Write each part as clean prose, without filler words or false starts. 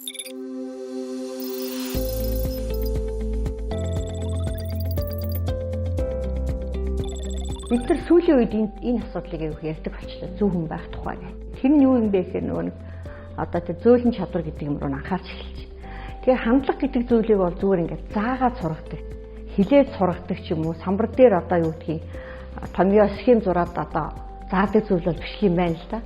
Бид нар сүүлийн үед энэ асуудлыг аягүй ярьдаг болчихлоо. Зөв хүн байх тухай гэх. Тэр нь юу юм бэ гэхээр нөгөө нэг одоо тэр зөөлөн чадвар гэдэг юм руу анхаарч эхэлж. Тэгэхээр хандлага гэдэг зүйлийг бол зүгээр ингээд заагаад сургадаг, хилээд сургадаг ч юм уу, самбар дээр одоо юу гэдгийг томьёо схем зураад одоо заадаг зүйл бол биш юм байна л да.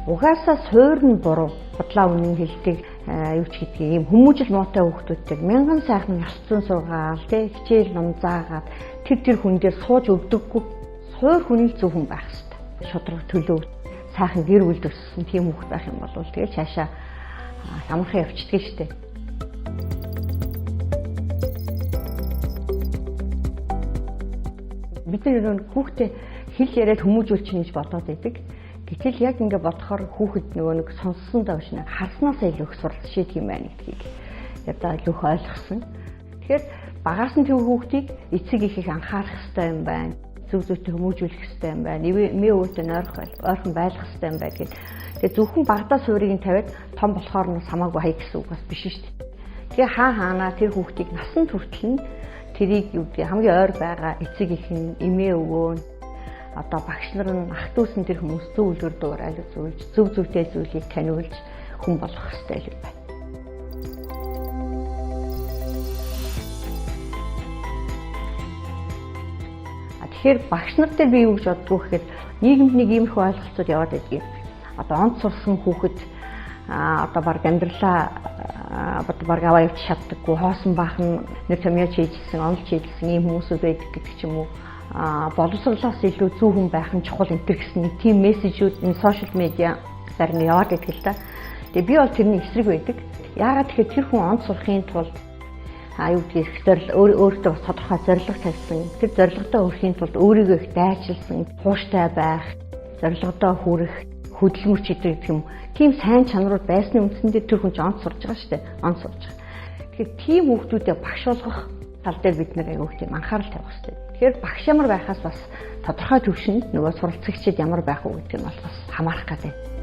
Угаасаа суур нь буруу, худлаа үнэн хэлдэг юу ч гэдгийг ийм хүмүүжил муутай хүүхдүүдтэй мянган сайхан ёс зүйн сургаал тэ хичээл ном заагаад тэр хүн дээр сууж өгдөггүй. Суур хүн л зөв хүн байх хэрэгтэй. Шудраг төлөв сайхан гэр бүл төссөн тийм хүүхд байх юм бол тэгэл цаашаа амархан явчихдаг штэ. Бид нар хүүхдээ хэл яриад хүмүүжүүлчих гэж бодоод байдаг. Гэтэл яг ингэ бодохоор хүүхэд нөгөө нэг сонссон даа биш нэг харснаасаа илүү их суралцж шийдэх юм байна гэдгийг одоо илүү их ойлгосон. Тэгэхээр багаас нь тэр хүүхдийг эцэг их их анхаарах хэрэгтэй юм байна. Зөв зөвтэй хүмүүжүүлэх хэрэгтэй юм байна. Эмээ өвөөтэй ойрхон байлгах хэрэгтэй юм байна гэхэд тэгээ зөвхөн багадаа суурийг нь тавиад том болохоор нь хамаагүй хай гэсэн үг бас биш шүү дээ. Тэгээ хаа хаанаа тэр хүүхдийг насан туршид нь тэрийг юу гэдэг хамгийн ойр байгаа эцэг их нь эмээ өвөө нь одоо багш нар нь ах дүүс нь тэр хүмүүс зөв үлгэр дуурайл үзүүлж зөв зөвтэй зүйлийг таниулж хүн болгох хэрэгтэй юм байна. Тэгэхээр багш нар дээр би юу гэж боддгоо гэхээр нийгэмд нэг иймэрхүү ойлголцууд яваад байдгийг. Одоо онц сурсан хүүхэд одоо баг амьдралаа баг аваа явж чаддаггүй, хоосон баахан нэр томьёо чийжилсэн, онол чийжилсэн ийм хүмүүсүүд байдаг гэдэг ч юм уу. Боловсрлоос илүү зөв хүн байх нь чухал энэ төр гэсэн нэг тийм мессежүүд энэ сошиал медиа зарим яваад байдаг л да. Тэгээ би бол тэрний эсрэг байдаг. Яагаад тэгэхээр тэр хүн онц сурахын тулд юу гэдгийг их зорил өөртөө бас тодорхой зорилго тавьсан. Тэр зорилгодоо хүрэхийн тулд өөрийгөө их дайчилсан, тууштай байх, зорилгодоо хүрэх, хөдөлмөрч гэдэг юм. Тийм сайн чанарууд байсны үндсэн дээр тэр хүн ч онц сурж байгаа шүү дээ. Онц сурж байгаа. Тэгэхээр тийм хүүхдүүдэд багш болгох тал дээр бид нэр аягүй тийм анхаарал тавих хэрэгтэй. Тэгэхээр багш ямар байхаас бас тодорхой түвшинд нөгөө суралцагчид ямар байх уу гэдэг нь бол бас хамаарах гэдэг.